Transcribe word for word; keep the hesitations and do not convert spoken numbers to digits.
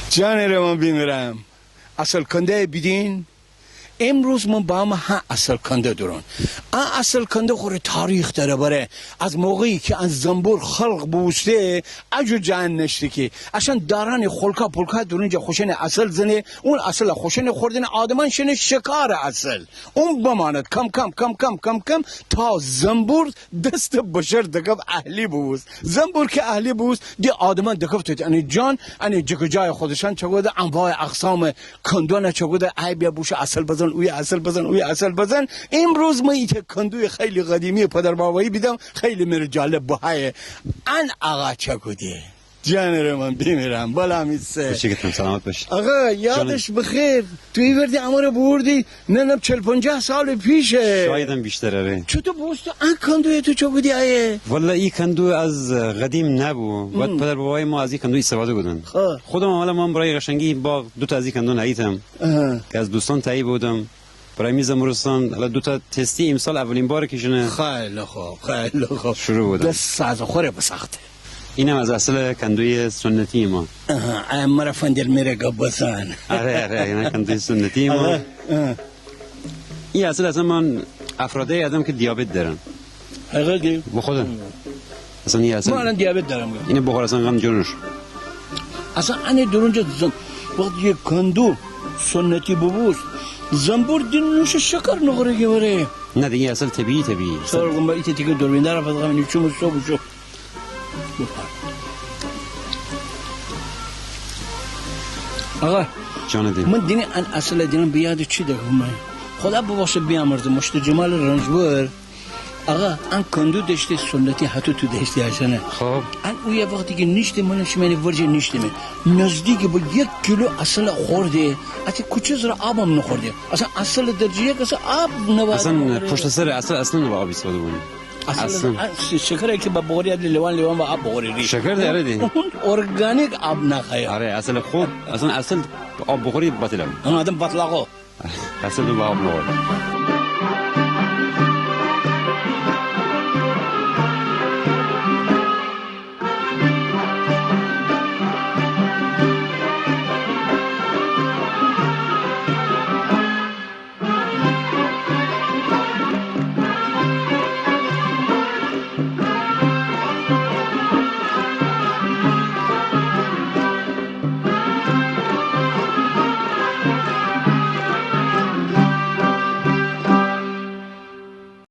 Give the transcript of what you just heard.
جانٚ ره من بیمیرم. عسل کنده بیدین. امروز من بامو هه عسل کنده دورون. ا عسل کنده خوره تاریخ دره بره. از موقعی کی ان زنبور خلق بوسته، اجور جا نشته کی. اشان دارانٚ خلکا پلکا دورون جا خوشانٚ عسل زنه. اون عسل خوشانٚ خوردنه، آدمان شنه شکارٚ عسل. اون بماند کم کم کم کم کم کم تا زنبور دستٚ بشر دکف اهلی بوبوست. زنبور کی اهلی بوبوست، دی آدمان دکفتید انه جان، انه جک جای خودشان چگوده، انواع اقسامٚ کندوانه چگوده، ای بیا بوشو عسل بزن، اویه عسل بزن، اویه عسل بزن. امروز من ایته کندوی خیلی قدیمی پدر بابایی بیدم، خیلی مره جالب بوهایه. ان آقا چگوده؟ جانٚ ره من بیمیرم، بلا می سر. خوشی کتم، سلامت باشی. آقا، یادش بخیر. تو ایوردی امره بوردی، ننم چل پنجاه سالٚ پیشه. شایدم بیشتر، آره. چوتو بوستو ان کندویه تو چگودی آیه؟ والله ای کندو از قدیم نبو. بعد پدر بابای ما از ای کندو استفاده کودن. خب. خودم اولا من برای قشنگی باغ دوتا از ای کندو نهیتم. آها. که از دوستان تهیه بودم. برای می زمرستان، حالا دوتا تستی امسال اولین باره کی شنه. خیلی خوب، خیلی خوب. شروع بودم. دس ساز خوره بساخته. اینم از عسل کندوی سنتی ما. آها، ای مره فندل میره گب بزن. آره، آره، اینم کندوی سنتی ما. آها، آها. ای عسل اصلاً من افرادی آدم کی دیابت دارن. حقیقی؟ بخودن. اصلاً ای عسل. من الان دیابت دارم. اینه بخور اصلاً غم جلوش. اصلاً انه درونجا زن-، وقتی کی کندو سنتی ببوست، زنبور دین نوش شکر نخوره کی بره. نه دیگه، عسل طبیعی، طبیعی. سر گم با ایته تیکه دوربیندار فقط همینی چوم سو بشو. آقا. جان دین. من دینی ان عسل دینم به یاد چی دکفم؟ خدا ببخشه بیامرزه مشت جمال رنجبر. آقا، ان کندو دشته سنتی هتو تو دشته اشانه. خب. ان اویه وقتی کی نیشته من شمه ورجه نیشتمه. نزدیک به یک کیلو عسل خورده. اتی کوچه زره آبم نخورده. اصلاً عسل درجه یک اصلاً آب نباید اصلاً بخوره. پشت سر عسل اصلاً نباید آب ایستاده بونه. اصلاً، اصلاً. ان ش-، شکره کی با بخوری ادلی لیوان لیوان با آب بخوری ری. شکر داره دی. اون ارگانیک آب نخایه. آره، عسل خوب، اصلاً عسل آب بخوری باطله. اما آدم باطلاقو. عسل با آب نخوره.